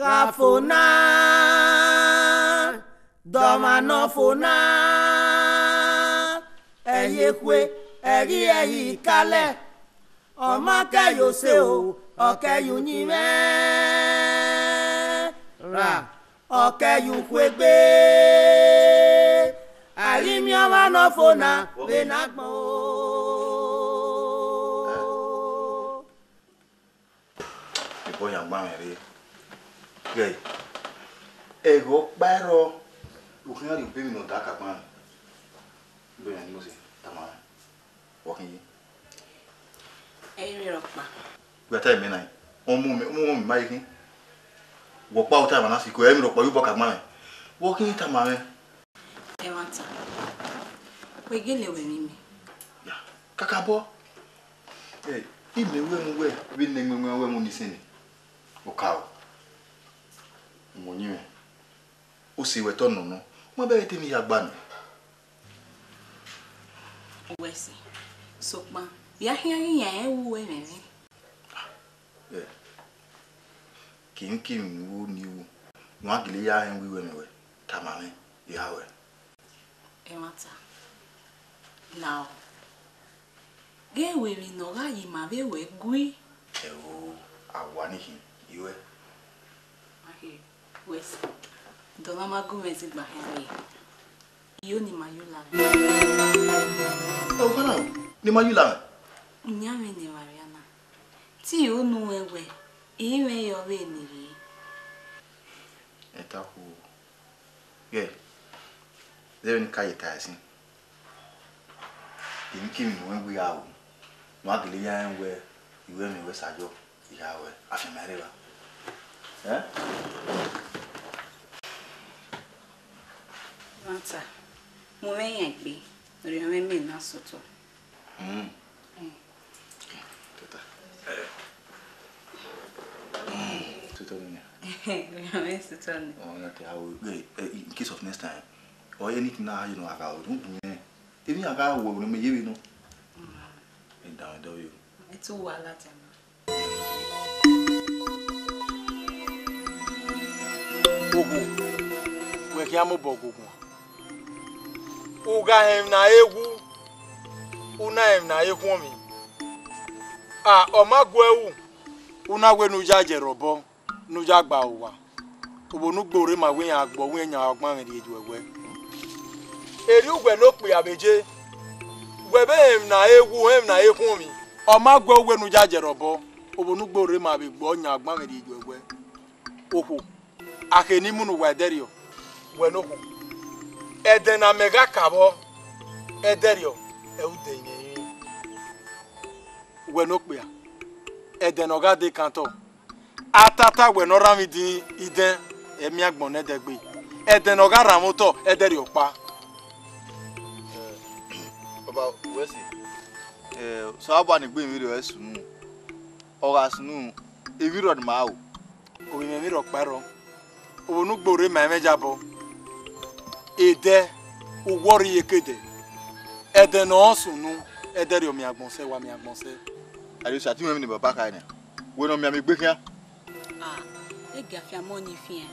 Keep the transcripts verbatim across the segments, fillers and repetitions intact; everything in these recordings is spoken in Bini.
Gha fo na, dọmwa ne ọ fo na, ẹ ye khue, ẹ ghi ẹ ye ikalẹ, ọ ma kẹ ye ose o, ọ kẹ ye uyinmwẹ ra, ọ kẹ ye ukhuegbe, a ghi miẹn ọmwa ne ọ fo na vbe ne agbọn o. Ebọ yan gbanmwẹ rre. Ghẹ, ẹghẹ ọkpa ẹrọ, u khian rhie ebe emwi ne ọ da ka gbanmwẹ. Ebe emwi ne Mosi tama mwẹ. Wọ khin ye? Ẹ i re rhọkpa. Wẹ ta mẹ na, ọmọ mẹ, ọmọ mẹ ma ye khin. Wọ kpa ota emwa na siko, ẹ i re rhọkpa, yu bọ ka gbanmwẹ. Wọ khin tama mwẹ. Ẹmwata, wẹ gele wẹ emwi mẹ. Ya, kakabọ. Ẹ, imẹ wẹ mu wẹ vbe ne ẹmwẹ wẹ mu ni sẹnẹ. Okaro. Mu yin mwẹ. O se wẹ tọ nọ nọ. Ma bẹghe te emwi hia gba nẹ. Wẹ sẹ, sokpan, ya khian ghi yan ẹn wu wẹ mwẹ mwẹ. Ẹ, kemwikemwi ne u ru ne I ru, ne u gha gele ya rẹn wẹ I ru ẹmwẹ ruẹ, tama mwẹ, I gha ruẹ. Ẹmwata, la ọ. Ghẹ wẹ emwi ne ọ gha yi ima vbe wẹ gui. Ẹo, a wa ni khin, I ruẹ. Ahe, wẹ sẹ, dọna ma gu mwẹ zẹ gba hẹn wẹ, iyo ne ima yo la mwẹ. Ẹ, ọkpa na, ne ima yo la mwẹ? Yan mwẹ ne evba rria na. Te I ru unu ruẹn wẹ, I mwẹ yọ vbene I rre. Ẹ ta khuo. Ghẹ, zẹ vbene I ka ye ta ẹsin. Emwikemwi ne uwẹ wẹ I gha ru, ne u gha gele ya rẹn wẹ, I ru ẹmwẹ ruẹ sa yọ, I gha ruẹ, afianma i rre evba. Ẹ? Mata, mu mwẹ yan egbe, ne orhiọn mwẹ miẹn na sẹ otọ. Hmm. Tota. Tota nene. Mẹ tota nene. Oh, okay, I will, eh, eh, in case of next time, or anything na, you know, I will do, do, eh. Even I got work, me, you know. Mm. And down, do you? It's a while that time. Ogo, wẹ khian mobọ gu guan. U gha họn emwi ne a he wu, u na họn emwi ne a he khuọnmwi. A, ọ ma gu ẹe ru, u na wẹ ne u ya ye ẹre obọ, ne u ya gba owa. Ovbo ne ugbo rre ma wẹ iran gbe ọwẹn yan ọgbanmwẹ rhie ye uwẹ. Erriọ uwẹ ne okpia vbe ye, wẹ vbe họn emwi ne a he wu, họn emwi ne a he khuọnmwi. Ọ ma gu ẹe ru wẹ ne u ya ye ẹre obọ, ovbo ne ugbo rre ma vbe gbe ọyan ọgbanmwẹ rhie ye uwẹ. Okhuo. Akhe ne I mu ne uwa ẹdẹrriọ, wẹ ne okhuo. Ẹdẹ ne amẹ gha ka vbọ, ẹdẹrriọ, ẹ i de iyẹn rinmwian. Wẹ ne okpia, ẹdẹ ne ọ gha de kan otọ, atata wẹ ne ọ rhan mwẹ idin idẹn, ẹ miẹn agbọn ne ẹdẹ gbe. Ẹdẹ ne ọ gha rhan mwẹ otọ, ẹdẹrriọ ọkpa. Ẹ, Ọba, wẹ sẹ, ẹ, Osanobua ne egbe emwi rriọ ẹre sunu, ọ gha sunu, emwi rriọ ne ima ru. Ovbi mwẹ, emwi rhọkpa i rrọọ, ovbo ne ugbo rre ma mwẹ yabọ, edẹ, uwọrri iyeke dẹ, ẹdẹ ne ọ sunu, ẹdẹrriọ miẹn agbọn sẹ, wa miẹn agbọn sẹ. Ariosa, te I mwẹ emwi ne baba kha nian, wẹ ne ọ miẹn amẹ egbe khian. Ah, e gie afianma ọnii fian.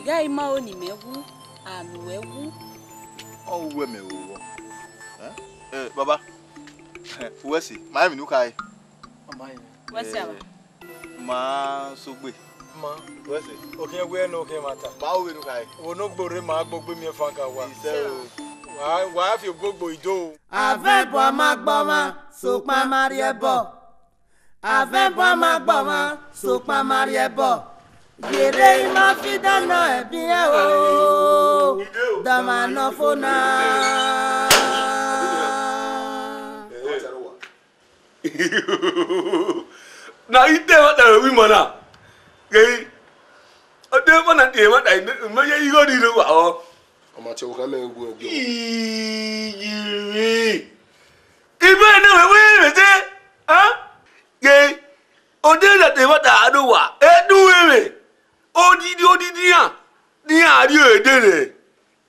Ya ima ro ne imẹ wu, a ne uwẹ wu. Ọ wu wẹ mẹ vbe vbọ? Ẹ, baba, uwẹ si, ma rẹn emwi ne u khare. Wẹ si ava. Ma sogbe. Ma, wẹ si. Okhian wẹ ne okhian ma ta. Ma ru vbene u khare. Wo ne ogbo rre ma gbogbo miẹn fan ka wa. Isẹ o. Wa, wa fi ogbogbo ido. Avẹn bọ a ma gbọmwa, sokpan a ma rhie ẹbọ. Avẹn bọ a ma gbọmwa, sokpan a ma rhie ẹbọ. Gere ima fi dan nọ ẹbi ẹre o, dọmwa nọ fo na. Na i de ẹmwata vbe ima na. Ghe, ọ de ẹmwata na, de ẹmwata, mẹ ye igho ni rre owa ọ. Ọ ma tie ọvbokhan mẹ gu ẹgbẹ. Iyii. Ibe ne wẹ wẹ vbe te, a? Ghe, ọ de ẹmwata, de ẹmwata aro owa, edu vbe. Odidi, odidi iran, ne iran rrie ede rẹ.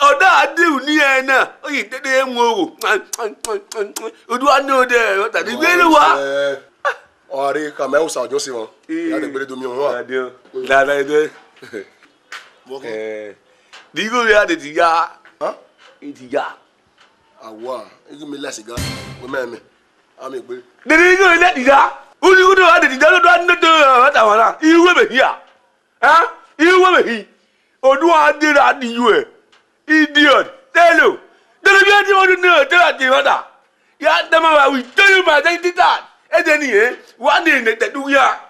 Ọ da de unu iran na, ọ ye dede mu ogho. Oduwa ne odẹ, ọ ta de gbe ne uwa. Ẹ, ọ gha rre khama ẹre Usa Ọjọsi mwa. Ee. Ya de gbere do miẹn ohuan. Adio. Da, da, de. Vbọ khin? Ẹ, de igho vbe a de ti ya. Hàn? I ti ya. Awa, igi mi la siga, wẹ mẹ mẹ. A miẹn egbe. De igho vbe a de ti ya. Unu, unu a de ti ya, do a ne do, ọ ta wana. Iwe be hia. Hẹn? I ru uwẹ vbe hin? Oduan a dee ra di yuẹ. Idiot. Telo. Telo bi a di ọdún náà telo a di mada. Ya dama wa wi telo ma tẹ tita. Ede ni, eh? Wa ni ne tẹ du ya.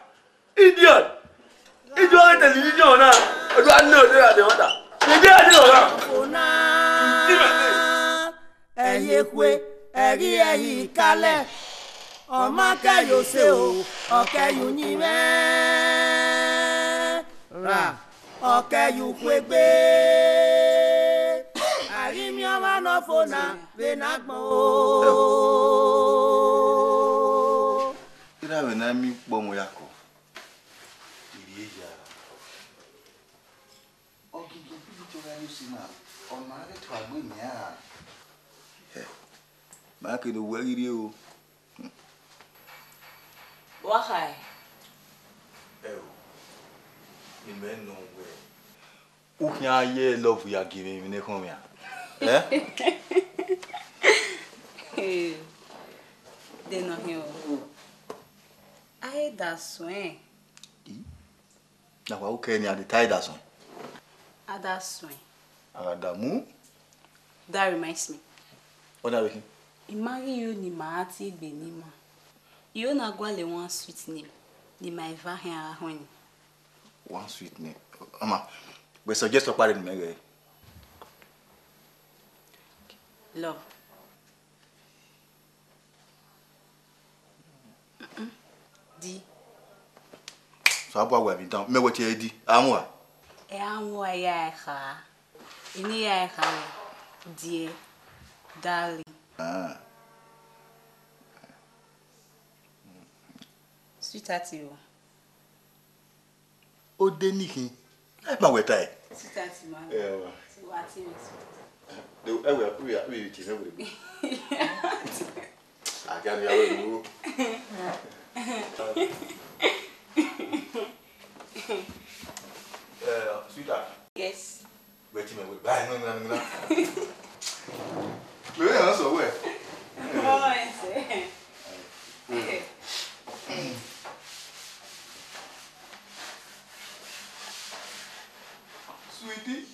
Idiot. Idiot, television na. Oduan a dee ra di mada. Ede a di ọra. Ọna, ẹhi ekhue, ẹghi ẹhi ikalẹ, ọ ma kẹ ye ose o, ọ kẹ ye uyinmwẹ, ra, ọ kẹ ye ukhuegbe. A ghi miẹn ọmwa nọ fo na vbe ne agbọn o. Ira vbe ne a miẹn ukpọmọ ya kọ, I rhie ya. Ọ ghi gie picture gha rrie use na, ọ ma ghi tue gbe mẹ a? Ẹ, ma ke ne owẹ ghi rrie o. Wa khae. Ẹ o, imẹ nọ wẹ, u khian ye love ya gie mwẹ emwi ne khọn mwẹ a? Ẹ? De nọ khian o. A he da suẹn. I? Na wa ukẹ ni a de ta ẹdasuẹn. Adasuẹn. Adamu. That reminds me. Ọ da vbe khin? I ma ghi yo ne ima a tie egbe ne ima. I yo na gualọ one sweet name ne ima eva khian gha khuẹn ni. One sweet name. Ọma, wẹ suggest ọkpa rre ne imẹ ghẹ. Love. Mm-mm. Di. So, abua wẹ vbe dan, mẹ wẹ tie di, a mua. Ẹ a mua ya kha. Ini ya kha, dear, darling. Ah. Sweetheart, you. Ode ni khin. Ẹ ma wẹ tae. Sweetheart, man. Ẹ wa. So, what is it? Ẹ wẹ, ẹ wẹ, ẹ wẹ, ẹ wẹ, ẹ wẹ. Akia ni ya wẹ lu. Eh, sweetheart. Yes. Wẹ ti mẹ wẹ. Bye, no, no, no, no. Wẹ, wẹ, answer wẹ. Oh, I see. Sweetie.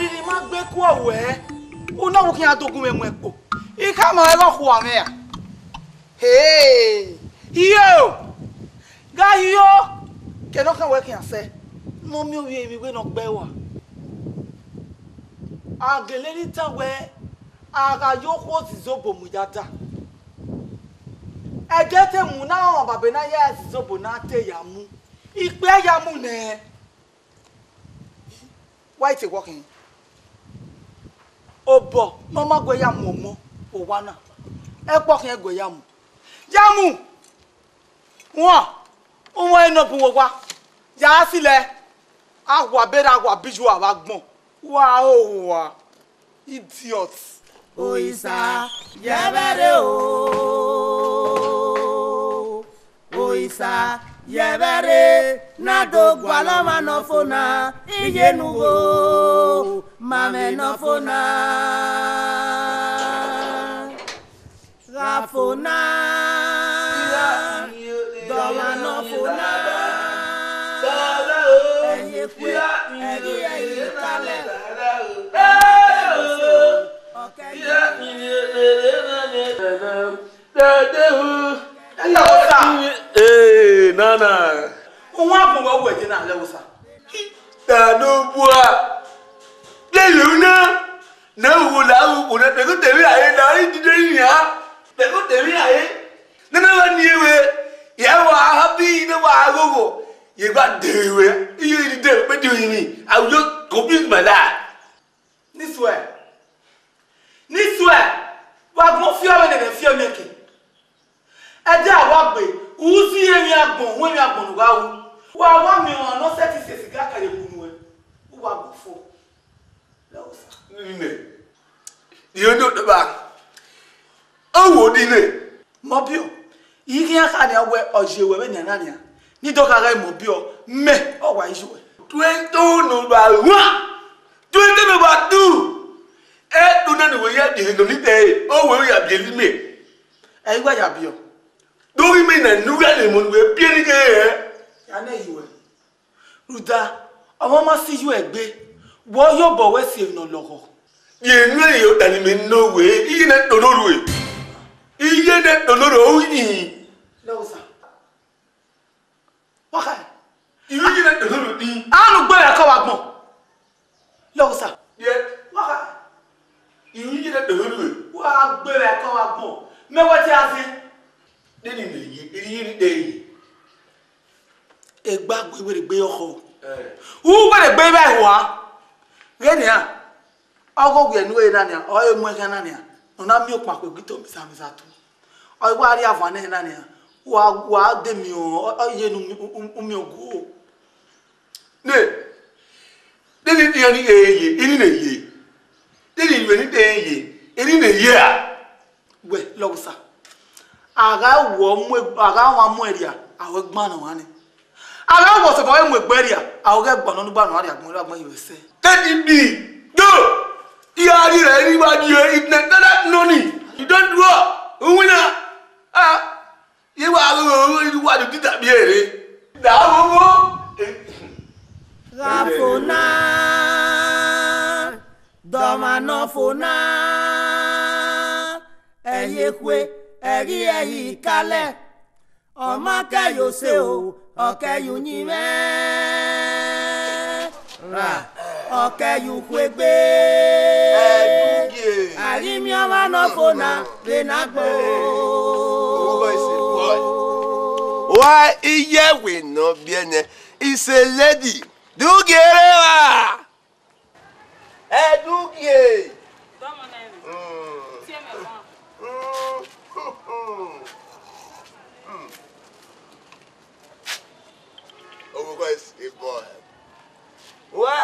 I ma gbe kuọ wẹ, u na wu khian do gu mwẹ mu ẹkpo. I khama ẹghẹ ọkhua mwẹ ra? Hey, iyo, gha iyo, kẹ ne ọ khian wẹ khian sẹ, ne ọ miẹn ovbi emwi wẹ ne ọ gbe ẹre ua. A gele ne I ta wẹ, a gha ye okhuo zizobo mu ya da. Ẹdẹ te mu na, ọmwa baba na ya zizobo na te ya mu. Ikpia ya mu nẹ. Wa i te wọ khin. Obọ ne ọ ma gu ya mu ọmọ owa na, ẹkpọ khian gu ya mu. Ya mu! Wan, uwọn enọ bu owa, ya silẹ, a wa bẹrẹ a wa bi yu avbe agbọn. Wa hoho ua. Idiot. Oisa, yẹ vbe rre o. Oisa, yẹ vbe rre, na do gualọ ọmwa ne ọ fo na, iye ne u gho, ma mwẹ ne ọ fo na. Gha fo na, dọmwa ne ọ fo na, ẹyekue, ẹghi ẹre kalẹ. Ọ kẹ Ẹlẹghọsa. Ee, nana. Uwan agbọn wẹ wẹ je na, Ẹlẹghọsa. Danobua. Dele una. Na wo la wo wo na, pẹ̀lú tèmi àyè, na rí dídé yìnyín á. Pẹ̀lú tèmi àyè. Nana wa ni ewe. Ìyá wa ha bí iná wa agogo. Ye gba dèrè wẹ. Iye ni dé pé di oyin mi. I will just confuse my life. Ni suẹ. Ni suẹ. Wa gbọn fiọ vbe nene fiọ miẹn ke. Ẹdẹ a wa gbe, u si emwi agbọn, hu emwi agbọn ne u gha ru. Wa wa miẹn ọmwa ne ọ sẹtin sẹ siga kẹre wu nuẹ, u wa gbe fo. Lọghọsa. Nene, iyo do dọba. Ọ wo di nẹ. Mọbiọ, I ghi khian kha nian wẹ ọ ye wẹ vbenian na nian, ni do kha gha mọbiọ, mẹ ọ wa yi uẹ. Tuẹn to nọmba wan, tuẹn to nọmba tu. Ẹdun na ne uwẹ ya biẹ nọ ni tẹ, ọ wẹ ya biẹ ni mẹ. Ẹ i wa ya biẹ. Do ghi mẹ na ne u gha lele emọ ne uwẹ biẹ ni kẹ hẹ. Ya nẹ yi uẹ. Rhunmwuda, ọmwa ma si iyuẹ egbe, wẹ ọ ye obọ wẹ si emwi ne ọ lọghọ. Ye enu ẹre ọta ne imẹ nọ wẹ, iye nẹ tolo rue. Iye nẹ tolo rue, u yin. Lọghọsa. Wa kha. Iye nẹ tolo rue. A nu gbe vbe ẹko vbe agbọn. Lọghọsa. Ye. Wa kha. Iye nẹ tolo rue. Wa gbe vbe ẹko vbe agbọn. Mẹ wẹ te a zẹ. Deni mẹ ye, eni ye ni dẹ ye. Egba gbe were gbe ọkhọ. Eh. U were gbe vbe hua. Ghe nian, ọghe owiẹ ne u re na nian, ọ re mu ẹghan na nian, ọ na miẹn okpan khuegbe ito misa misa tu. Ọ i wa rrie avan nẹ na nian, wa, wa de miẹn ọ, ọ ye ne u, u, u miẹn oguo. Ne, deni iran ni ye, eni ne ye. Deni iran ni ye, eni ne ye a. Wẹ, Lọghọsa, a gha wọ mu egbe, a gha wan mu ẹria, a wẹ gban nọ ọmwa nẹ. A gha wọ sẹbọ mu egbe ẹria, a wẹ gban nọ ne u gban nọ ọmwa rria agbọn, agbọn ye vbe sẹ. Teddy B, do, I gha rhie ẹre ne I wa die, it na that money, you don't do, u winna, ah, ye wa gho, wa do dita biẹ rre. Da wo wo. Gha fo na, dọmwa ne ọ fo na, ẹyekue, ẹghi ẹre ikalẹ, ọ ma kẹ ye ose o, ọ kẹ ye uyinmwẹ, ra, ọ kẹ ye ukhuegbe. Ẹdughe. A ghi miẹn ọmwa ne ọ fo na vbe ne agbọn o. Why, iye ẹvbo ne ọ biẹ nẹ, is a lady. Dughe rre evba. Ẹdughe. Dọmọ nẹ mwẹ. Mm. Tie mwẹ wan. Mm. Mm. Oghọghọ is a boy. Wẹ,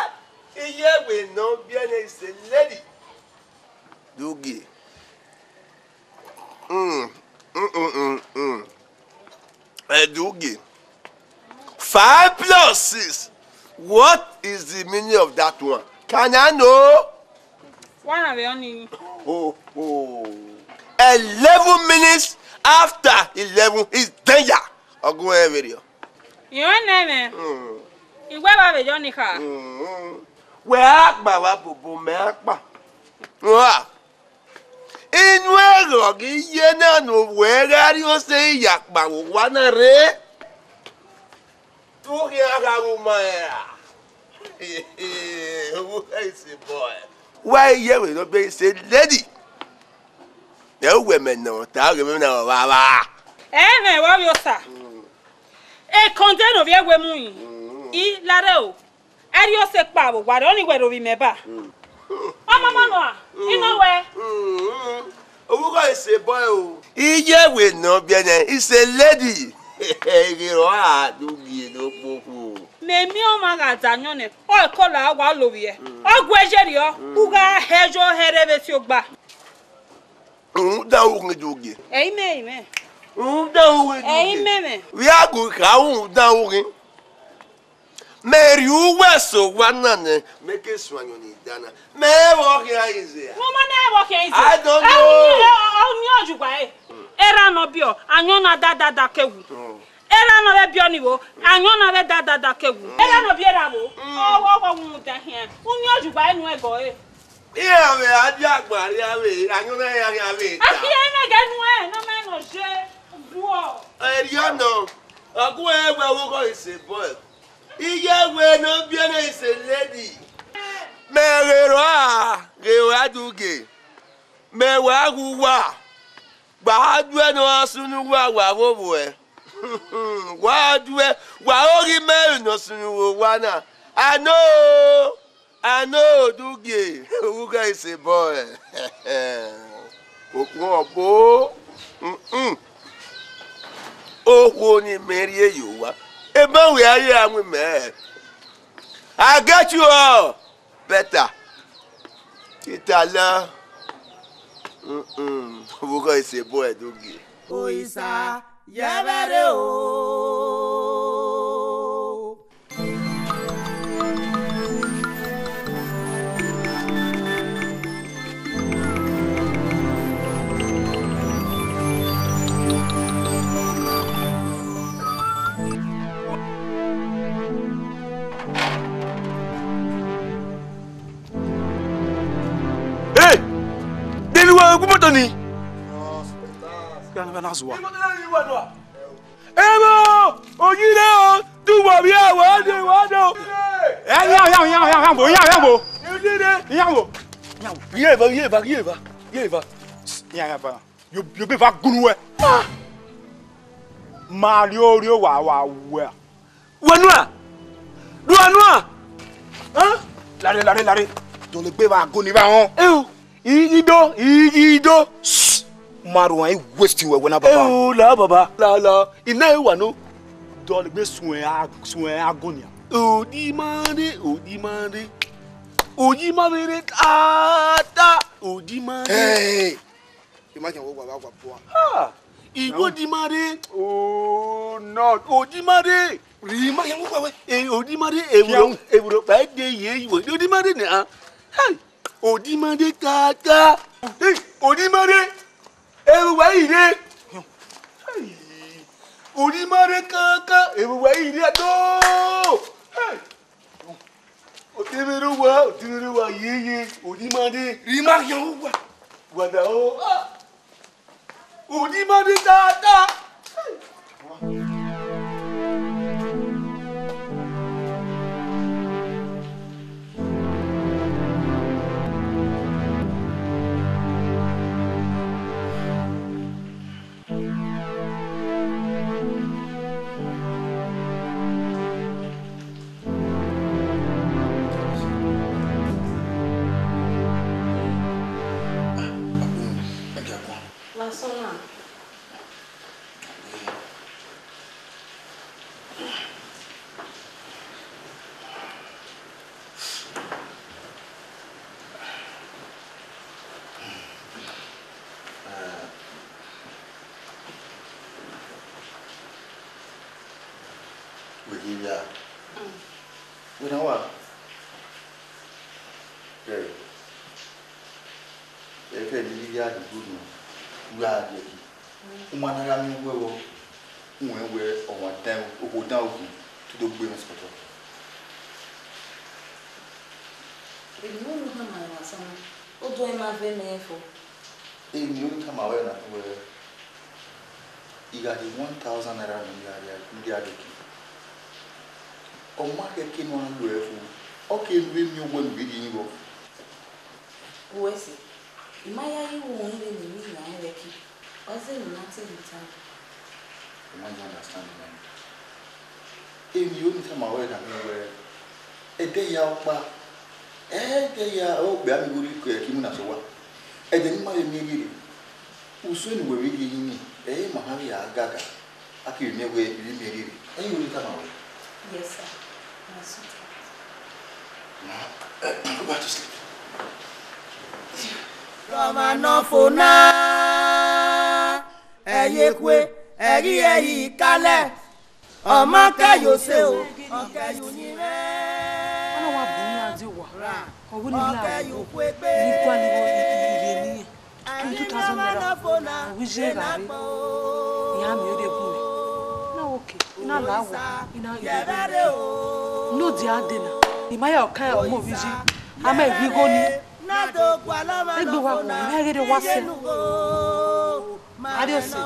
iye ẹvbo ne ọ biẹ nẹ, is a lady. Dughe. Mm, mm, mm, mm, mm. Ẹdughe. Five plus six. What is the meaning of that one? Can I know? Wa na vbe ọnii. Oh, oh. Eleven minutes after eleven is danger. Ọgua ẹre vberriọ. Irẹn nẹ mwẹ. Mm. I wẹ vbe vbe yọ ni kha. Mm. Wẹ a kpa vbe abobo mẹ a kpa. Wa, inu ẹghẹ ọ ghi ye na ne uwẹ gha rhie ose ya kpa vbe owa na rre? Te u khian gha ru ma ra? Who is a boy? Wa iye vbe ne ọ biẹ ise lady. Ẹ uwẹ mẹ nọ ta ghe mẹ na vba vba. Ẹmwẹ vbe ovbi osa. Ekọnde ne ovbi ẹwe mu yin. I lare o. Ẹrriọ sẹ kpa vbe owa rẹ ọnii wẹ rhovbi mẹ ba. Ọmọmọ nua, I nọ wẹ. Ovbi owa is a boy o. Iye vbe ne ọ biẹ nẹ, is a lady. Eghe ọ a do gie ne okpokpo. Mẹ miẹn ọmwa gha da ayọn nẹ, ọ kọla wa lovbiẹ. Ọ gu ẹyerriọ, u gha hẹ yo hẹrhẹ vbe si ogba. Rhunmwuda u ghi do gie. Ẹ i mẹ, ẹ i mẹ. Rhunmwuda u ghi do gie. Ẹ i mẹ mẹ. Vbe a gu kha rhunmwuda u ghi. Mẹ rhie uwẹ sẹ owa na nẹ, mẹ ke suẹn ayọn ni da na. Mẹ vbe ọ khian ize a? Wẹ ma nẹ vbe ọ khian ize? I don't know. Ọ ni ọjugba ẹre. Erha ne ọ biẹ, ayọn na dadada ke wu. Erha ne ọ vbe biẹ ọnii vbo, ayọn na vbe dadada ke wu. Erha ne ọ biẹ erha vbo, ọ vbe ọ vbe wu da khian. U ni ọjugba ẹre nu ẹgọ ẹre. Iran vbe a dia gba rria vbe, ayọn na iran khian vbe ta. A khian ẹmwẹ gẹ nuẹn, ne ọ ma nọ ye guọ. Erriọ nọ, ọ gu ẹre wẹ vbe oghọ is a boy. Iye wẹ ne ọ biẹ nẹ is a lady. Mẹ ghe rua, ghe rua dugie. Mẹ wa ghe uwa. Gba duẹ ne ọ sunu uwa wa vbe ovbuẹ. Wa duẹ, wa oghi mẹ ne ọ sunu vbe owa na. I know. I know, Odugie, ughẹ is a boy. Okhuo ọbo, mm-mm. Okhuo ni mẹ rhie ye owa. Ema wẹ a ye a mu mẹ. I get you all better. Itala. Mm-mm. Ughẹ is a boy, Odugie. Oisa, yẹ vbe rre o. Hey! Deni wa gu moto ni. Ya na na zuwa. Ebo, oyire o, du wa via wa de wa de. Eh, ya ya ya ya ya bo, ya ya bo. Oyire. Ya bo. Ye va, ye va, ye va, ye va. Ya ya ba. Yo, yo be va gunu wẹ. Ah! Ma rio rio wa wa wẹ. Wẹ nua? Ru nua? Hẹn? Lare, lare, lare. Dọlegbe vbe ago ni vbe ahọn. Eo, ighido, ighido. Ma ru wan waste wẹ wẹ na baba. Eo, la baba, la, la. I na e wa no. Dọlegbe suẹn a, suẹn ago nia. Odimare, odimare. Odimare ta, ta. Odimare. Hey. Ima khian wẹ owa vbe awa bua. Ha! Igho odimare. Oh, no. Odimare. Rhie ima khian wẹ owa wẹ. Eh, odimare, evburo, evburo kpa de ye iwe. Odimare nẹ, ah. Hey! Odimare kaka. Hey! Odimare. Evburo wa ire. Hey! Odimare kaka. Evburo wa ire do. Hey! Otivbirẹ uwa, otivbirẹ uwa, ye, ye, odimare. Rhie ima khian uwa. Wada o, ah. Odimare tata. Wẹ ghi via? Wẹ na wa? Ẹ, ẹkẹ ne I ghi via dugbo nọ, u gha rrie ẹki. U ma na gha miẹn uwu ẹvbo, u wẹ wẹ ọmwa dan, okhuo dan okhuo, te u do gbe mwẹ sọkọtọ. Emwi ne u tama ẹre na sẹ ọmọ, odẹ ọnrẹn ma vẹ mẹ fo. Emwi ne u tama wẹ na wẹ, I gha rhie one thousand naira nọ, I gha rhie, I gha rhie ke. Ọ ma khẹke ne ọ gha lo ẹre fo, ọ ke ru emwi owẹ ne u vbe rhie yin vbọ. Uwẹ sẹ, I ma ya ye ru ẹre vbene I yan ẹre ke, ọ zẹ emwi ne a te vbe ta. I ma ya understand, man. Emwi ne u tama wẹ na wẹ, ẹdẹ hia ọkpa, ẹdẹ hia ọkpa a miẹn igho rhie ke Imuna sẹ owa. Ẹdẹ ne ima vbe miẹn rhie rre, usun ne uwẹ vbe rhie yin ni, ẹ i ma ha vbe a gaga, a ke vbe miẹn wẹ I vbe miẹn rhie rre. Ẹ i re tama wẹ. Yes, sir. My sweetheart. Now, go back to sleep. Ọmwa nọ fo na, ẹ ye khue, ẹ ghi ẹre I kalẹ, ọ ma kẹ ye ose o, ọ kẹ ye uyinmwẹ. Ọ na wa bu iran die owa, ọ wẹ ne I la vbe igho, ne I gualọ igho, I, I, I rhie ne iran. Two thousand naira, ọ wẹ iye gha rre, iran miẹn rhie gun mwẹ. Na okay, I na la wẹ, I na ghi rhie igho. Ne ọ dia dee na, I ma ya ọkan ọmọ vbe iye, a ma vbe igho ni. Egbe wa gu, I na ghi rhie owa sẹ. Adiose.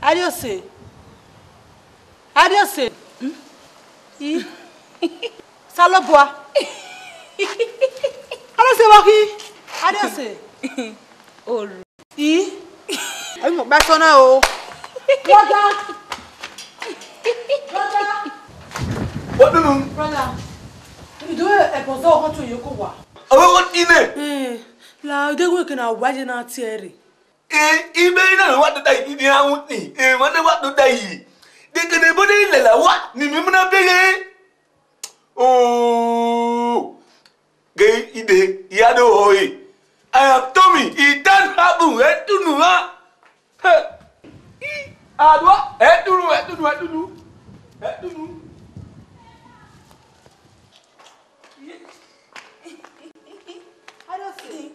Adiose. Adiose. Hmm? I. Osanobua. Adiose, wa khin. Adiose. Olu. I. Ọmọ ọkpa sẹ ọna o. Brother. Brother. What do you? Brother. I do ẹbọ zẹ ọghọn to yoko wa. Ọmọ ọkpa ti nẹ. Eh, la, I de wẹ ke na wa ye na tie rre. Eh, I bẹghe na wa do da yi, I de a wu ni. Eh, wa na wa do da yi. De ke ne bo de lẹla wa, ne imẹ mu na bẹghe. Oh, ge ide, I ya do ho e. I am Tommy, I dan habu, etunu ha. He, I adua, etunu, etunu, etunu. Etunu. I don't see.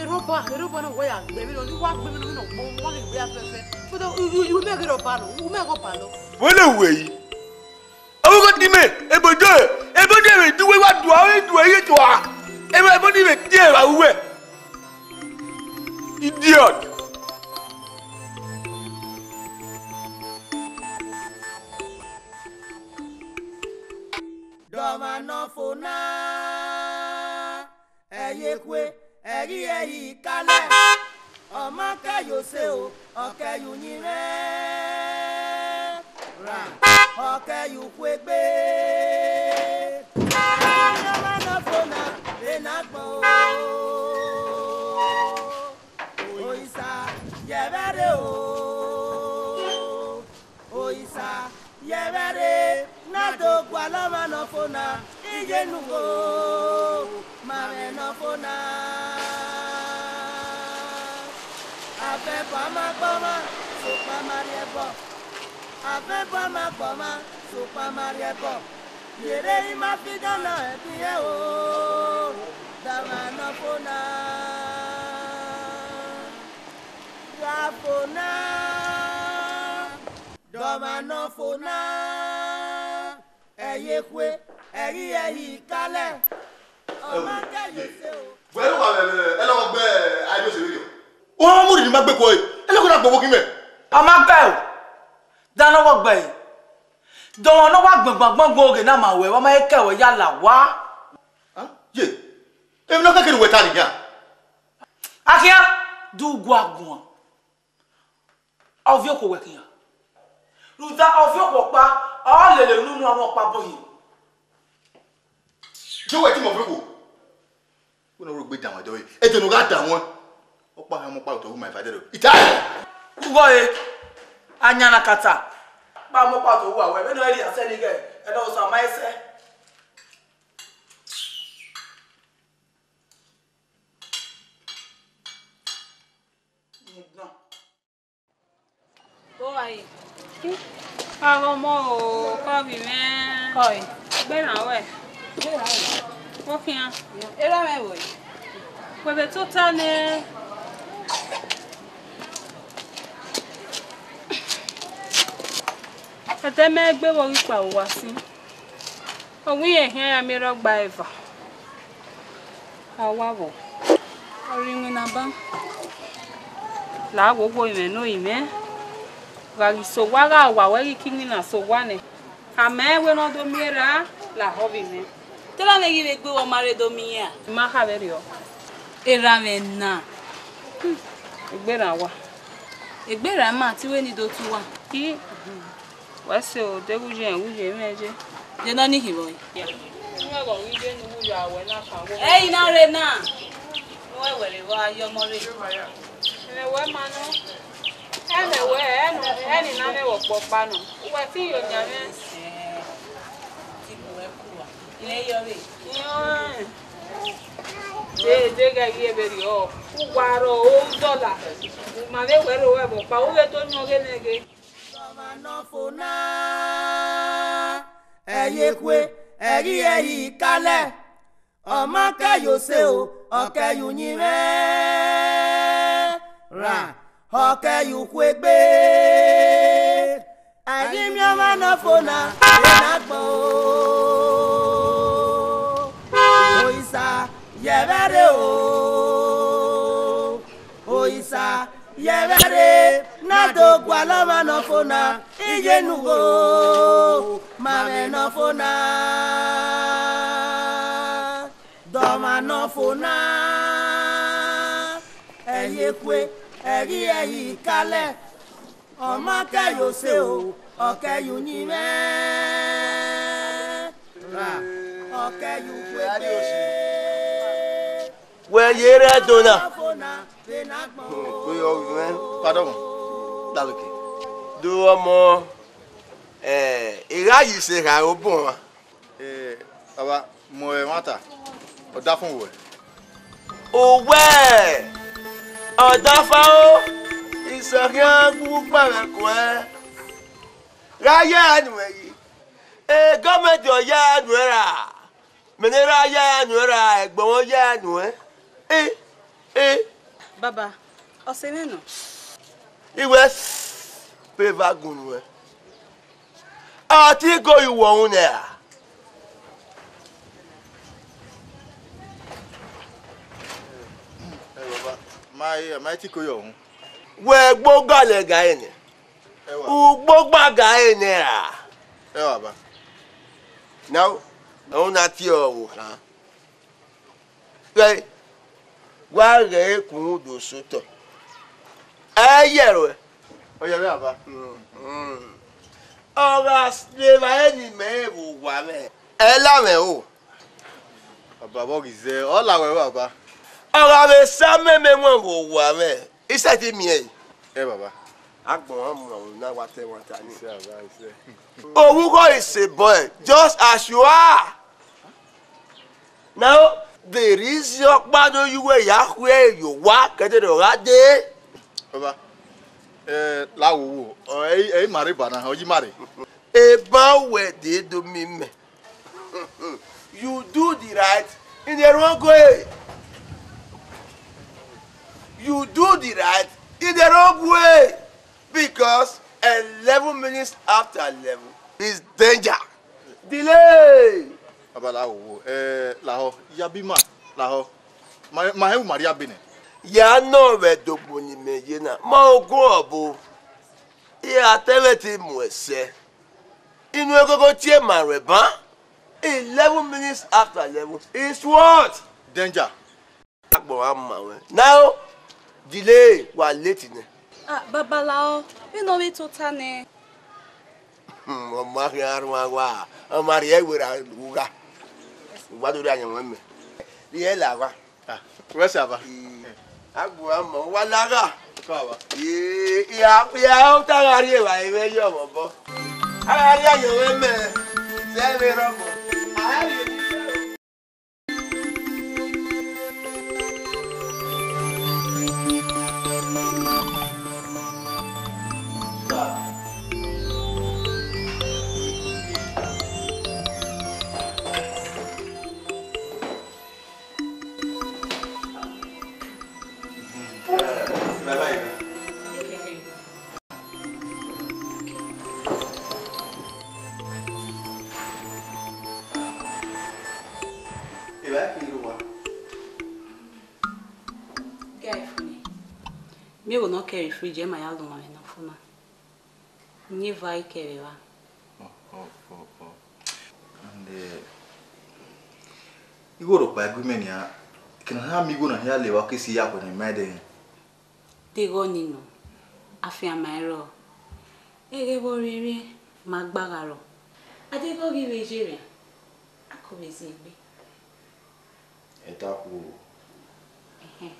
Rọba, rọba na wa ya gbe vbene ọ ni wa gbe vbene ọ ni nọ gbọ, wa ghi gbe afẹfẹ. But u, u, u mẹ ghe rọba nọ, u mẹ ghe ọba nọ. Wẹ lẹ wẹ yi. Ọvbokhan di mẹ, ebo do, ebo do ẹmwẹ iduwe wa dua, ọ i dua, i ye dua. Ẹmwẹ ebo ni vbe tie evba uwẹ. Idiot. Dọmwa nọ fo na, ẹ ye khue, ẹ ghi ẹre I kalẹ. Ọ ma kẹ ye ose o, ọ kẹ ye uyinmwẹ. Ra, ọ kẹ ye ukhuegbe. Dọmwa nọ fo na, vbe na gbọn o. Osa, yẹ vbe rre o. Osa, yẹ vbe rre, na do gualọ ọmwa nọ fo na, iye nu o, ma mwẹ nọ fo na. Avẹbọ a ma gbe ọmwa, sokpan a ma rhie ẹbọ. Avẹbọ a ma gbe ọmwa, sokpan a ma rhie ẹbọ. Yere ima fi dọnọ ẹtin hẹ o, dọmwa nọ fo na. Gha fo na, dọmwa nọ fo na, ẹ ye khue, ẹ ghi ẹre I kalẹ, ọ ma kẹ ye ose o. Wẹ ru wa vbe ẹlọghọ gbe Adiose vberriọ? Ọ ma mu rhirhi ma gbe kuọ ẹre, ẹlọghọ na gbọvbokhin mẹ. Ọ ma gbe o, da ne ọ vbọ gbe ẹre. Dọmwa ne ọ wa gbangban gbangban oghẹ na ma wẹ, wa ma he kẹ wẹ ya la owa. Ah, ye, emwi ne ọ kẹkẹ ne uwẹ ta ni khian? A khian, do gua guan. Ọviokhuo wẹ khian. Rhunmwuda ọviokhuo ọkpa, ọ lele unu nu ọmwa ọkpa bu hin. Jọ wẹ te ima ọviokhuo. Wẹ ne ọ rhogbe danmwẹ dọre, ẹdẹ ne u gha danmwẹ. Ọkpa khian ọmọ ọkpa otọ wu ma eva dẹrẹ. Ita! Ughọ re, ayan na kata. Kpa ọmọ ọkpa otọ wu a wẹ, vbene ọ rhie asẹ ni ghẹ, ẹdẹ Osa ma ẹsẹ. Owa ye. Agha ọmọ o, kọ vbe mwẹ. Kọ e. Gbe na wẹ. Okhian. Erha mwẹ vbo? Wẹ vbe tota nẹ? Ẹdẹ mẹ gbe vbe ọghe ikpao uwa sin. Ọ wẹ irẹn khian ya miẹn rre ọgba eva. A wa vbọ? Ọ rre iwinna ban. La wo wo imẹ ne orinmwẹ. Gha ghi sẹ owa gha wa wẹ ghi ke iwinna sẹ owa nẹ. A ma rẹn wẹ ne ọ do miẹn erha lahọ vbe imẹ. Te erha mwẹ ghi vbe gbe uwa ma rre do miẹn iran? I ma kha vberriọ. Erha mwẹ na. Egbe erha wa. Egbe erha ma te wẹ ne I do tu uwa. I, wẹ sẹ o, deghẹ u ye rẹn, u ye mwẹ ye. De nọ ni khin vbọ? Uwẹ vbe ọ ghi ye ne u ya wẹ na kan wo. Ẹ i na rre na. Uwẹ wẹ rre vbe a ye ọmọ rre. Ẹmwẹ wẹ ma nọ. Ẹmwẹ wẹ, ẹmwẹ, ẹmwẹ na mwẹ vbe ọkpọkpa nọ. Uwẹ te I ye ọyan mwẹ. Iran, de, de ghẹ ghi vberriọ, u wa rrọọ, u dọla, u ma vbe wẹ rre owẹ vbe ọkpa, u vbe do yan ọghe nẹ ghe. Ọmwa ne ọ fo na, ẹ ye khue, ẹ ghi ẹre ikalẹ, ọ ma kẹ ye ose o, ọ kẹ ye uyinmwẹ ra, ọ kẹ ye ukhuegbe. A ghi miẹn ọmwa ne ọ fo na, vbe ne agbọn o. Osa, yẹ vbe rre o. Osa, yẹ vbe rre, na do gualọ ọmwa ne ọ fo na, iye ne ugho, ma mwẹ ne ọ fo na. Dọmwa ne ọ fo na, ẹ ye khue, ẹ ghi ẹre ikalẹ. Ọ ma kẹ ye ose o, ọ kẹ ye uyinmwẹ ra, ọ kẹ ye ukhuegbe. Wẹ ye rre Ẹdo na. Kpe yọ mwẹ, padọ mọ. Daloke. Do ọmọ, eh, I gha yi sẹ kha obọ ọmwa. Eh, baba, mu ẹmwata, ọdafẹn wẹ. Owẹ, ọdafẹn o, isẹ khian gu gba mwẹ kuẹ. Gha ya nuẹn yi. E gọọmenti ọ ya nuẹn ra? Mẹ ne erha ya nuẹn ra, ẹgbẹn mwẹ ya nuẹn. E, e. Baba, ọ sẹ mwẹ nọ. I wẹ pe eva gun nuẹn. A ti go yu wọ unu nẹ ra? Ẹ baba, ma, ma ti ko yọ unu. Wẹ gbe ogalẹ ga ẹre nẹ. Ẹ wa. Ugbogba ga ẹre nẹ ra? Ẹ wa ba. Now, ọna tie ọvbo khan. Ghẹ, wa ghẹ ekun do sotọ. Ẹ yẹ ruẹ. Ọ yẹ vbe aba. Mm. Ọ gha rre evbare ne imẹ rẹn vbe owa mwẹ. Ẹ la mwẹ o. Baba vbe ọ ghi zẹ, ọ la wẹ vbe aba. Ọ gha vbe sa mẹmẹ wọn vbe owa mwẹ. I sẹtin miẹn ẹre. Ẹ baba. Agbọn ọmọ na wa ta ẹmwata ni. Isẹ baba, isẹ. Oghugho is a boy, just as you are. Now, the reason ọkpa ne oyu wẹ ya khuẹ ye owa kẹdẹrẹ ọ gha dee. Baba, eh, la wo wo, ọ, ẹ, ẹ i ma rre ba na, ọ yi ma rre. Eba wẹ de do mi mẹ. You do the right in the wrong way. You do the right in the wrong way. Because eleven minutes after eleven is danger. Delay. Baba la wo wo, eh, lahọ, ya bi ma, lahọ. Ma, ma hẹ u ma rhie abe nẹ. Ya nọ vbe ẹdogbo ne imẹ ye na, ma ogun ọbo. Iran te mwẹ te mu ẹsẹ. Inu egogo tie ma ruẹ ban. Eleven minutes after eleven is what? Danger. Agbọn gha ma ruẹ. Now, delay wa late nẹ. Ah, babalao, vbene ọ vbe tota nẹ. Hmm, ọ ma khian rhuan wa, ọ ma rhie ẹvbo ra ugha. Wa do rhie ayọnmwẹ mẹ. Rhie la gha. Ah, wẹ sẹ aba? Ee, agbọn gha ma, wa la gha. Kọ aba. Ee, ya, ya, ọ ta gha rhie evbare mwẹ ye ọmọ obọ. A gha rhie ayọnmwẹ mẹ, sẹ vbe rrọọ. A gha rhie Ẹvbo ne ọ kẹ vbe fridge, ẹ ma ya lọ ọmwa mwẹ ne ọ fo na. Uyinmwẹ eva i kẹ vbe evba. And, eh, igho rhọkpa gu mẹ nian, eke ne a miẹn igho na hia le evba, ọ ke si ya khuẹ ne ima dẹ. Deghẹ ọnii nọ, afianma i rrọọ. Ẹghẹ vbe ọ rhiẹnrhiẹn, ma gba gha rrọọ. A deghẹ ọ ghi vbe ye mwẹ, a kọ vbe ziẹn egbe. Ẹdẹ khuo. Ẹhẹn.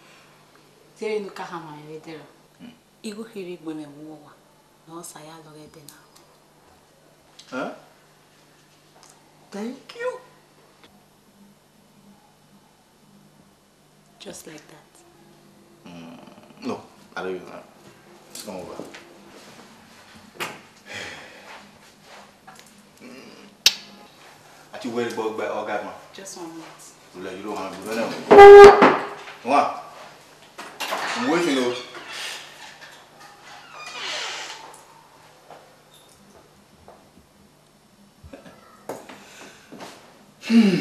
Zẹvbe ne u ka khama mwẹ vbe dẹrọ. Hmm. Igho kherhe gbe mwẹ vbe uwu owa, ne ọ sa ya lọghọ ẹdẹ na. Huh? Thank you. Just like that. Mm, no, I don't use that. It's not over. Mm. Ati wẹ gbọ gba ọga ma. Just one minute. Wula, you don't want to do that. One. I'm waiting though. Hmm.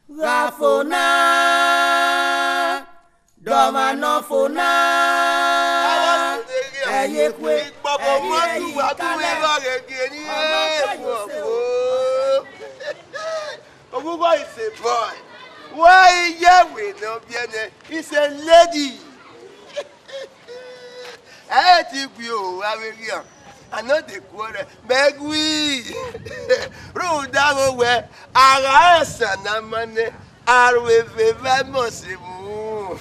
Gha fo na, dọmwa ne ọ fo na, ẹ ye kue, ẹ ye ẹre, kalẹ, ọmọ Kayo se o. Oghugho is a boy. Wẹ iye ẹvbo ne ọ biẹ nẹ, is a lady. Ẹ i ti gui o, avbe eghian, a nọ de kuọrẹ, mẹ gui. Rhunmwuda vbe wẹ, a gha rẹn esan ne a ma nẹ, a ru eve vbe ẹmwẹ ọse mu.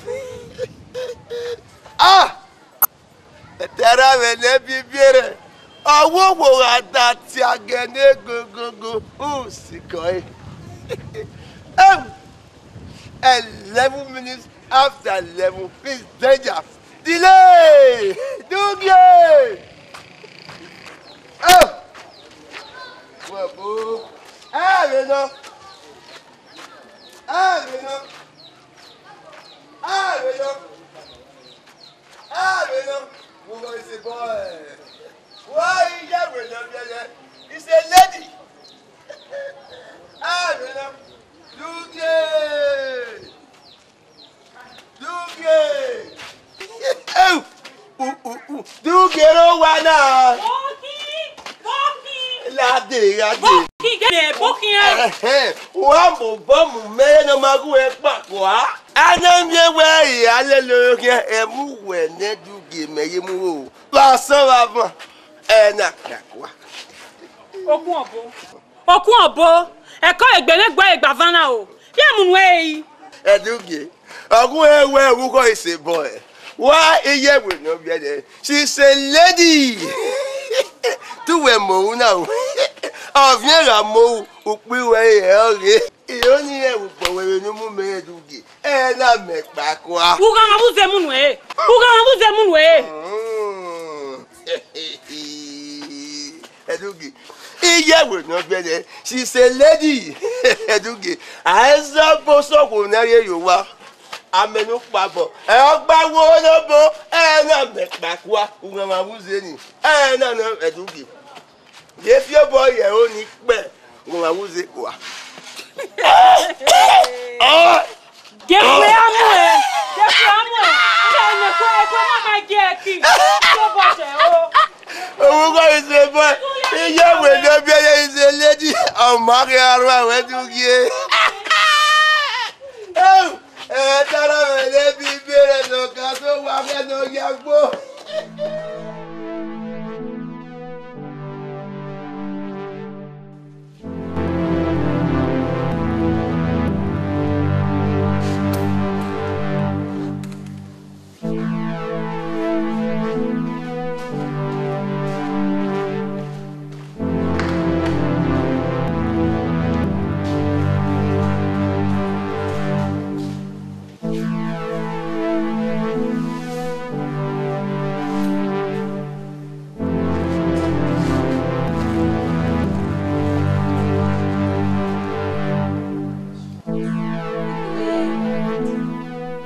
Ah! Ẹdẹ ra mwẹ ne bibiere, ọ wo wo gha da tie agẹ ne gogogo, u sikọ ẹre. Em, eleven minutes after eleven is danger. Delay! Dugie! Oh! Wẹ bo. Ẹ vbe nọ. Ẹ vbe nọ. Ẹ vbe nọ. Ẹ vbe nọ. Who is a boy? Why is that with the, is a lady? Ẹ vbe nọ. Dugie! Dugie! Eu! U, u, u. Dugie ro wa na. Bọki! Bọki! Lade, lade. Bọki, gẹdẹ, bọki ẹn. Ẹhẹn, wa mu bọmu mẹ ne ọ ma gu ẹ kpakua. A na miẹn wẹ ẹ i a lele oro khian, ẹ mu wẹ ne Dugie mẹ ye mu ro. Vbe asọn vbe avan, ẹ na kpakua. Okun ọbo. Okun ọbo, ẹkọ egbe ne gbe egbe avan na o. Vbe mu nu ẹre. Ẹdugie, ọ gu ẹ wẹ vbe ughọ isebọ ẹ. Wa iye ẹvbo ne ọ biẹ nẹ, she's a lady. Te uwẹ mọ ru na o. Ọviẹn gha mọ ru, ukpo ruẹ ẹre ọ ghe. Iro ni rẹn vbe ukpọn wẹ vbe ne u mu mẹ Ẹdugie. Ẹ na mẹ kpakua. U gha mwa vbe uze mu nu ẹre. U gha mwa vbe uze mu nu ẹre. Mm. Ẹdugie, iye ẹvbo ne ọ biẹ nẹ, she's a lady. Ẹdugie, a i zọ bọ sẹ okhuo ne a rhie ye owa. Amẹ ne ukpabọ, ẹ ọ gba wo ne obọ, ẹ na mẹ kpakua, u gha mwa vbe uze ni. Ẹ na nọ Ẹdugie. Ye fi obọ ye ẹro ni kpẹ, u gha mwa vbe uze kua. Ọ! Jesu, ẹ a mu ẹ, Jesu, ẹ a mu ẹ. Nẹ, nẹ, ekue, ekue ma ma gie ẹki. Iye bọ jẹ o. Orúkọ ìṣèbọ, iye ẹvbo ne ọ biẹ nẹ, is a lady. Ọmọ akẹ́ arua wẹ Ẹdugie. Ẹ tara wẹ lẹbi ibe rẹ nọ ka so wa fẹ nọ ya gbo.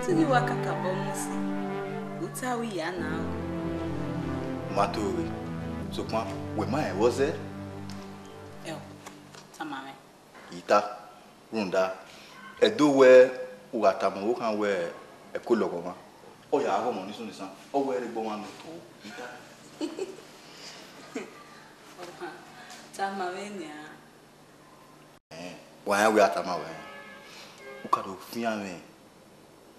Te ghi wa kakabọ mu si, u ta wẹ I ya na o. Ma to re, sokpan wẹ ma rẹn vbọ zẹ. Ẹo, tama mwẹ. I ta, rhunmwuda, Ẹdo wẹ U gha tama ọvbokhan wẹẹ, ẹko lọghọ mwa, ọ ya gha ọmọ ni sunu isan, ọ wẹẹ ẹre gbe ọmwa nọ to. Ọkhan, tama mwẹ nian. Ẹn, wa rẹn wẹẹ a tama ruẹ. U ka do fian mwẹ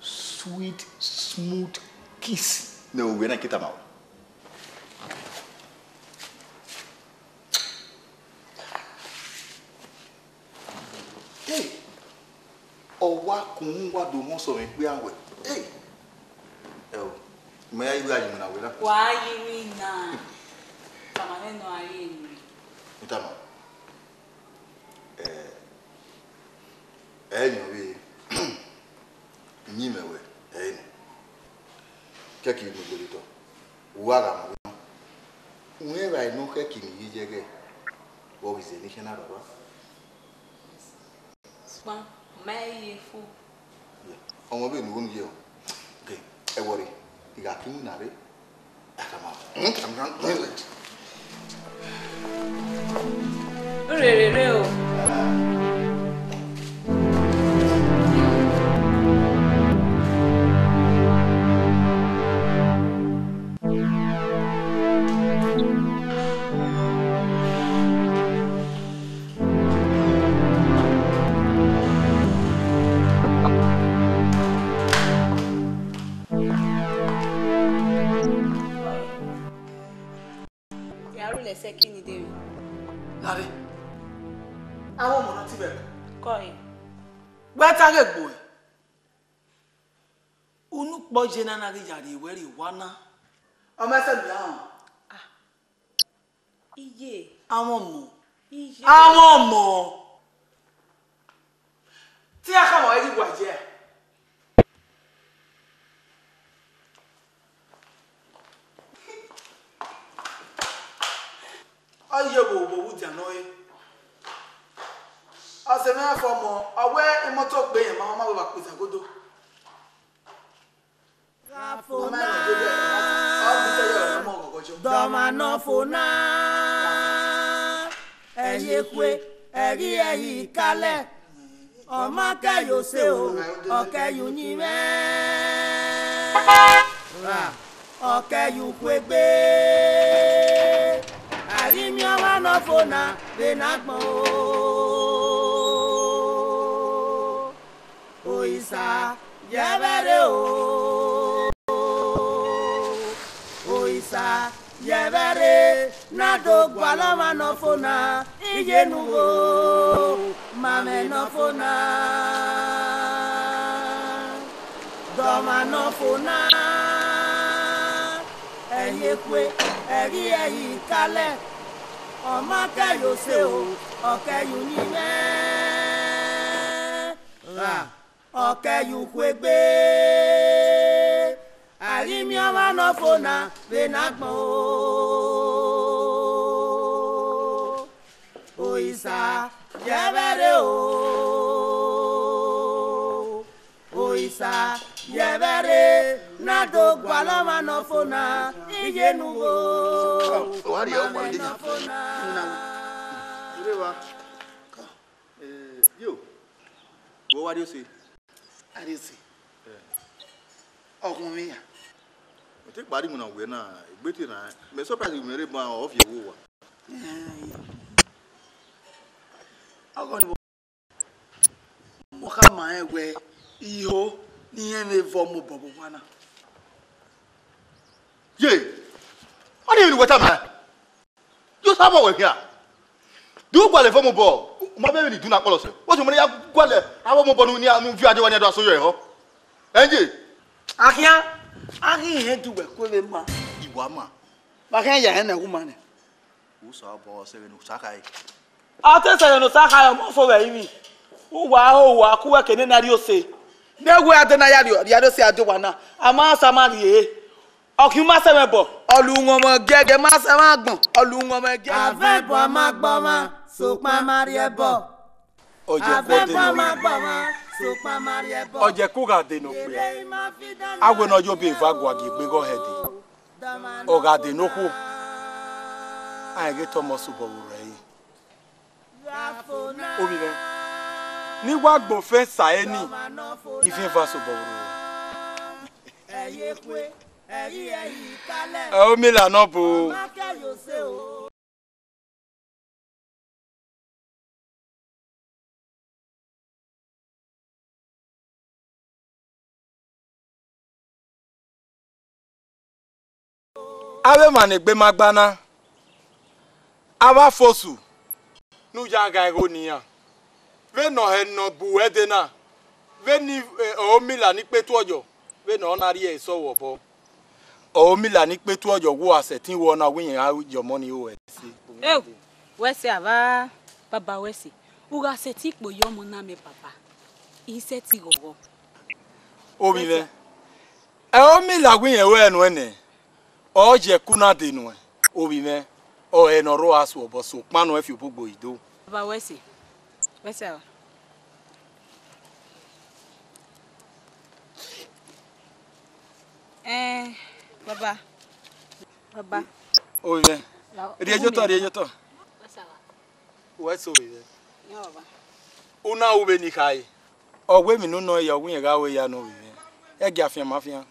sweet, smooth kiss ne ovbi mwẹ na ke tama ruẹ. Hey! Ọ wa kun wa do họn sẹ mwẹ ikpia wẹ. Hey! Ẹo, mẹ ya ighẹ a yi iwinna wẹ na. Wa yi iwinna. Tama mwẹ ne ọ a ye emwi. I tama. Ẹ, ẹ yẹn vbe iyinmwẹ wẹ, ẹ nọ. Kẹki ne u gbe otọ, u gha gha mu vbe nọ. Uwẹ vbe nọ kẹki ne I ye yẹghẹ, vbe ọ ghi zẹ ne I khian na rrọọ rua. Sokpan, ọ ma ye fo. Ọmọ vbene u ru ye o. Okay, ẹ worry, I gha ke iwinna rre. Rere o. Ya ru lẹ sẹ ẹki ni deghẹ. Lare, avbe ọmọ ne ọ ti vbe ẹko. Kọe. Wẹ ta ghe gbe ẹ. Unu ukpọ ye na na ghi ya rrie wẹ rrie owa na. Ọ ma sẹ mẹ họn. Ah. Iye. Avbe ọmọ. Iye. Avbe ọmọ. Te iran khama ruẹ ghi wa ye. Ọ ye vbe obọ vbe udia nọ re. Ọ sẹ mwẹ fọ ọmọ, ọ wẹ imọto gbe rẹn ma, ọ ma vbe vba kpesa godo. Gha fo na, dọmwa ne ọ fo na, ẹ ye khue, ẹ ghi ẹhi kalẹ, ọ ma kẹ ye ose o, ọ kẹ ye uyinmwẹ, ra, ọ kẹ ye ukhuegbe, a ghi miẹn ọmwa ne ọ fo na vbe ne agbọn o. Osa, yẹ vbe rre o, Osa, yẹ vbe rre, na do gualọ ọmwa ne ọ fo na, iye ne u gho, ma mwẹ ne ọ fo na, dọmwa ne ọ fo na, ẹ ye khue, ẹ ghi ẹhi kalẹ, ọ ma kẹ ye ose o, ọ kẹ ye uyinmwẹ, ra, ọ kẹ ye ukhuegbe, a ghi miẹn ọmwa ne ọ fo na vbe ne agbọn o. Osa, yẹ vbe rre o, Osa, yẹ vbe rre, na do gualọ ọmwa ne ọ fo na, iye ne u gho, Ọ wa rrie ọkpa ma mwẹ ne ọ fo na. Ire wa. Eh, yo, wẹ wa rrie ose? A rrie ose. Eh. Ọ khọn mwẹ ya. Mẹ te kpa rhie iwinna wẹ na, egbe te rran. Mẹ surprise mwẹ rre ban ọ viọ ẹvbo owa. Eh, ọghọ ne ọ khama rẹn wẹ iho ne irẹn vbe vọ mobọ vbe owa na. Ye, ọnii emwi ne uwẹ tama? Ye Osa vbọ wẹ khian? Do gualọ evọ mobọ, u ma vbe emwi ni dun na kpọlọ sẹ. Wẹ sẹ, u ma ya gualọ avbe ọmọ obọ ne u viọ adewa ni a do so yọ ehọ. Ẹnje. A khian, a ghi rẹn du wẹ ku vbe ma. I wa ma. Vbe a khian ya ẹhẹn ne ẹwu ma nẹ? U sẹ obọ sẹ vbene Osa khare. A te sẹ vbene Osa khare, ọmọ fo vbe ẹrinmwi. Uwa ho uwa ku wẹ ke nene a rrie ose. Ne ẹwu a de na ya rrie, rrie ose a de owa na. A ma sa ma rrie. Ọ khian ma sẹ mwẹ bọ, ọ lu wọn mọ giẹgiẹ, ma sẹ mwẹ agbọn, ọ lu wọn mọ giẹgiẹ. Avẹn bọ a ma gbọ ọmwa, sokpan a ma rhie ẹbọ. Avẹn bọ a ma gbọ ọmwa, sokpan a ma rhie ẹbọ. Ọ jẹ ku gha de ne okpia. A wẹ ne ọ ye obọ eva gua gie egbe ghe ọhẹde. Ọ gha de ne okhuo. A rẹn ghe te ọmọ sẹ obọ vbe orhu ẹre. Ovbi mwẹ, Ne I wa gbe ofẹn sa ẹre nii, ifian eva sobọ vbe ru. Ẹ, Omila nọ bu. Avbe emwa ne egbe ma gba na, avbe afosu ne u ya gha igho ne iran, vbene ọ hẹ ne ọ bu uwẹ dee na, vbene, eh, Omila ni kpe tuọyọ, vbene ọ na rhie ẹre sẹ vbe obọ. Omila ni kpe tuọyọ, wẹ u gha sẹtin ru ọna, wẹ irẹn gha ye ọmọ ni ru ẹse. Eo, wẹ sẹ avba, baba wẹ sẹ, u gha sẹtin kpe ye ọmọ na mẹ baba, I sẹtin ghọghọ. Ovbi mwẹ, ẹ, Omila wẹ irẹn ru ẹre nuẹn nẹ, ọ ye ẹku na dee nuẹn, ovbi mwẹ, ọ rẹn ne ọ rre a su obọ, sokpan nuẹn fi obọ ugbo yi do. Baba wẹ sẹ, wẹ sẹ avba. Ẹn, baba. Baba. Ovbi mwẹ. Rhie ye otọ, rhie ye otọ. Wẹ sẹ ovbi mwẹ. Una ru vbene I khare. Ọ wẹ emwi ne u nọ ya, ọ wẹ irẹn gha ru ya ne ovbi mwẹ. Ẹ gia fian ma fian.